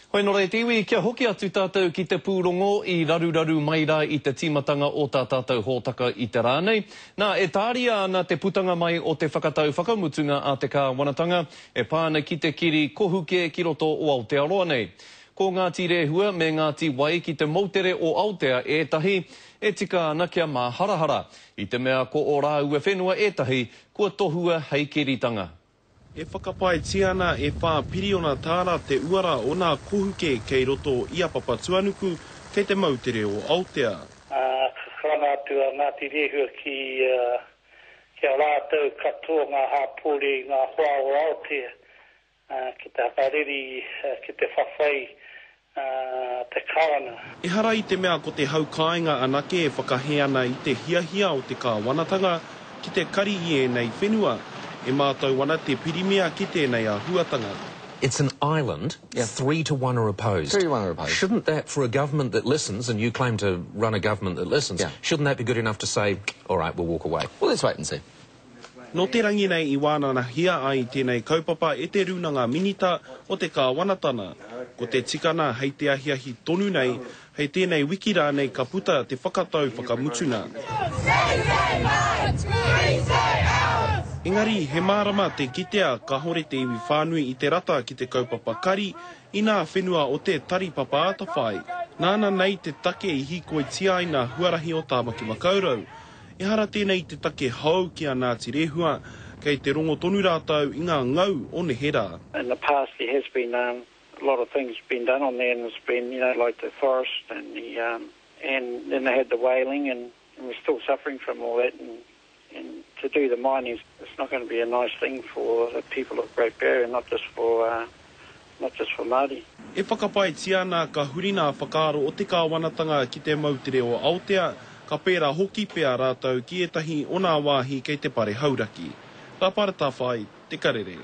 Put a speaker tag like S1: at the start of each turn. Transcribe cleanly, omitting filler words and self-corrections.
S1: Hoi nō reira te iwi, kia hoki atu tātou ki te pūrongo i raruraru mai rā i te tīmatanga o tā tātou hōtaka i te rā nei. Nā, e tāria ana te putanga mai o te whakatau whakamutunga a te kāwanatanga e pā ana ki te kiri kohuke ki roto o Aotearoa nei. Ko Ngāti Rehua me Ngāti Wai ki te moutere o Aotea ētahi e tika ana kia māharahara, i te mea ko ō rāua whenua ētahi kua tohua hei keritanga.
S2: E whakapaetia ana e wha piriona tāra te uara o nā kohuke kei roto i a Papatuanuku kei te moutere o Aotea.
S3: Ā, ka karanga atu a Ngāti Rehua ki, ki a rātou katoa ngā hāpori, ngā hoa o Aotea, ki te hakareri, ki te whawhai te Kāwana.
S2: Ehara i te mea ko te hau kāinga anake e whakahē ana i te hiahia o te kāwanatanga ki te kari i ēnei whenua. E mātau ana te Pirimia ki tēnei āhuatanga.
S4: It's an island, 3-1 are opposed.
S5: 3-1 are opposed.
S4: Shouldn't that, for a government that listens, and you claim to run a government that listens, shouldn't that be good enough to say, all right, we'll walk away?
S5: Well, let's wait and see.
S2: Nō te rangi nei i wānanahia ai tēnei kaupapa e te Rūnanga Minita o te Kāwanatana. Ko te tikana hei te ahiahi tonu nei, hei tēnei wiki rānei ka puta te whakatau whakamutuna. Engari, he mārama te kitea kāore te iwi whānui i te rata ki te kaupapa kari i nā whenua o te Tari Papa Atawhai, nāna nei te take i hīkoitia ai nā huarahi o Tāmaki Makaurau. Ehara tēnei i te take hou ki a Ngāti Rehua, kei te rongo tonu rātou i ngā ngau o neherā.
S3: In the past there has been a lot of things been done on there and it's been you know like the forest and the um and then they had the whaling and and we're still suffering from all that and and to do the mining it's not going to be a nice thing for the people of Great Barrier not just for uh not just for Māori.
S2: E whakapaetia ana ka huri nā whakaaro o te kāwanatanga ki te moutere o Aotea, ka pērā hoki pea rātou ki ētahi o nā wāhi kei te pare Hauraki. Rāpara Tawhai, Te Karere.